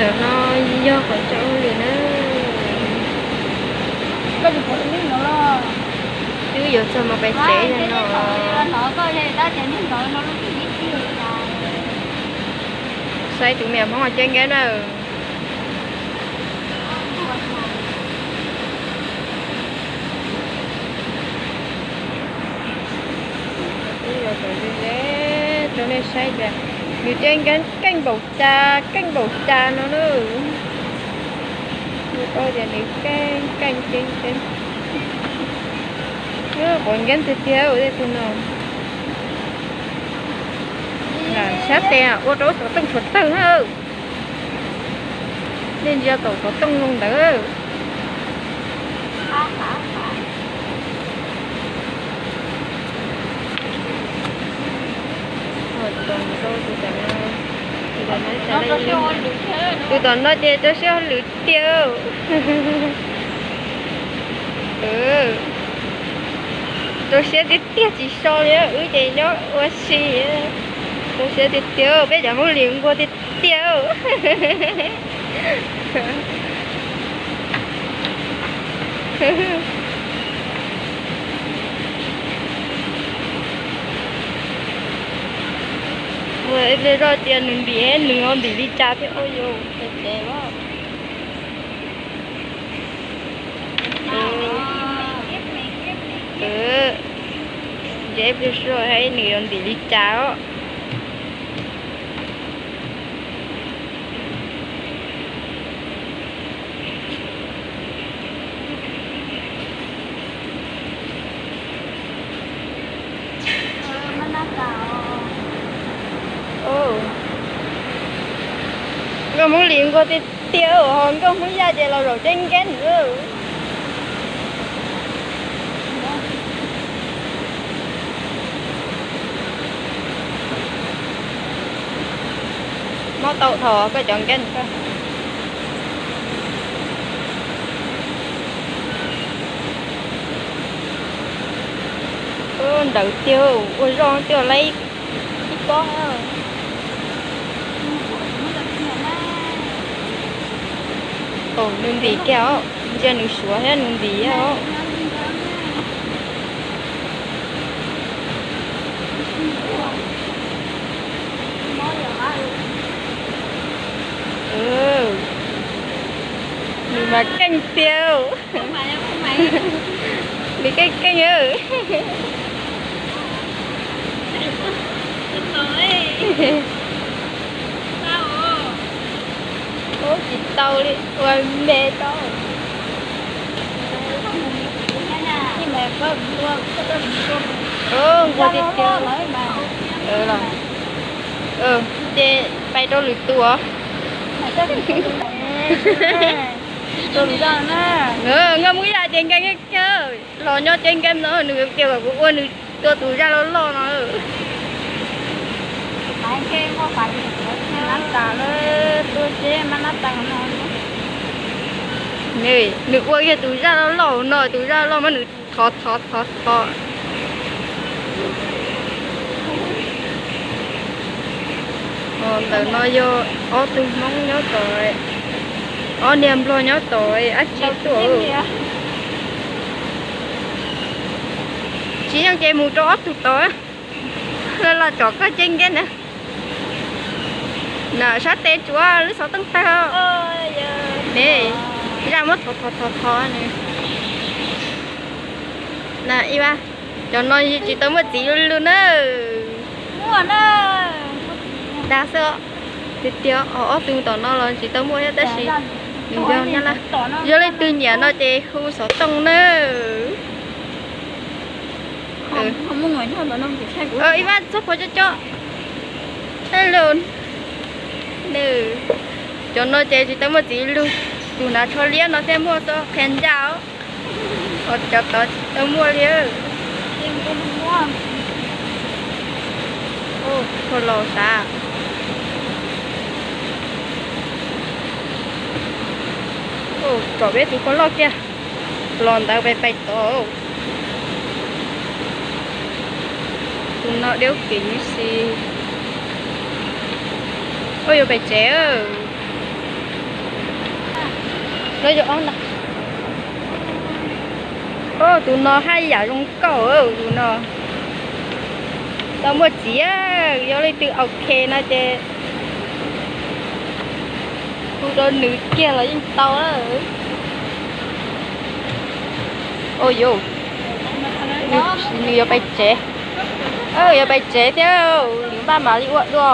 Ntawm no yog qhov chaw ua hauj lwm na. Twb yuav txog mus pem tsev no. Saib tus me nyuam Hmoob ua ceeb nkeeb na. Twb yuav tau ze ze rau nej saib tias nws ceeb nkeeb keej npaum cas keej npaum cas no na. Nws paub tias nws keej keej ceeb ceeb. Quav nkeeb tiag tiag tej tug no. Sab tes ua rau xov tooj tshuav tawg na. Nej ntsia tom xov tooj zoo ntawd. Tus tom no ces rau siab hauj lwm tiag. Rau siab tiag tiag tsis so li, wb ces nyob ua si. Rau siab tiag tiag, peb cov Hmoob Lis nquag tiag tiag. Ua ib pliag zoj cia nws ntim, nws ho ntim li cas thiab ua yus ces los. Ntsia ib pliag zoj nws yuav ntim li cas os. Nkauj Hmoob Lis nquag tiag tiag, ho nkauj Hmoob Yaj ces los zaum ceeb nkeeb. Mob tau dhau koj cov nkeeb. Ntawd tiag, ua zoj tiag lawm. Nws ntim kiag os, ntsia nws suav thiab nws ntim os. Nws mas keej tiag. Nws keej keej. Ub, tsis tau li, ua me tau. Nquag tiag tiag. Ces pais rau lwm tus os. Nkauj Hmoob Yaj ces nkees kiag, los nyob ceeb nkeeb no nws tias kom kuv ua nws tua tus zaj loj loj no. Nws ua kiag tus zaj loj loj no, tus zaj loj mas nws thov thov thov thov. Ntawm no yog ob tug Hmoob nyob tod, ob niag Nplog nyob tod, dab tsi tuaj. Tsis yeej ces mus rau ob tug tod, los tsom koj ceeb nkeeb na. Na sab tes tsuav lub xov tooj tawg. Ne, zaj muab thov thov thov thov ne. Na ib, cov no tsis tau muaj txiv lug na. Dag xwb, tiag tiag, ob tug tom no los tsis tau muaj thiab tab sis nws yog nyab laj. Yog leej twg nyiam no ces hu xov tooj na. Ib, txhob pov cov cov. Hello. Cov no ces tsis tau muaj txiv lug, tus hnav tsho liab no thiaj muaj xwb, qhia ncaj os. Cov tod tsis tau muaj li. Ua laus sav. Tsom peb tus khuab loj kiag, los ntawd pais pais tod. Tus no diaub kev huv si. Ua yuav pais tsev. Tus no haj yam zoo nkauj, tus no tau muaj txiv. Yog leej twg ok no ces hu rau nws kiag los yeej tau lawm. Nws yuav pais tsev, yuav pais tsev thiab, npaj mam li ua dua.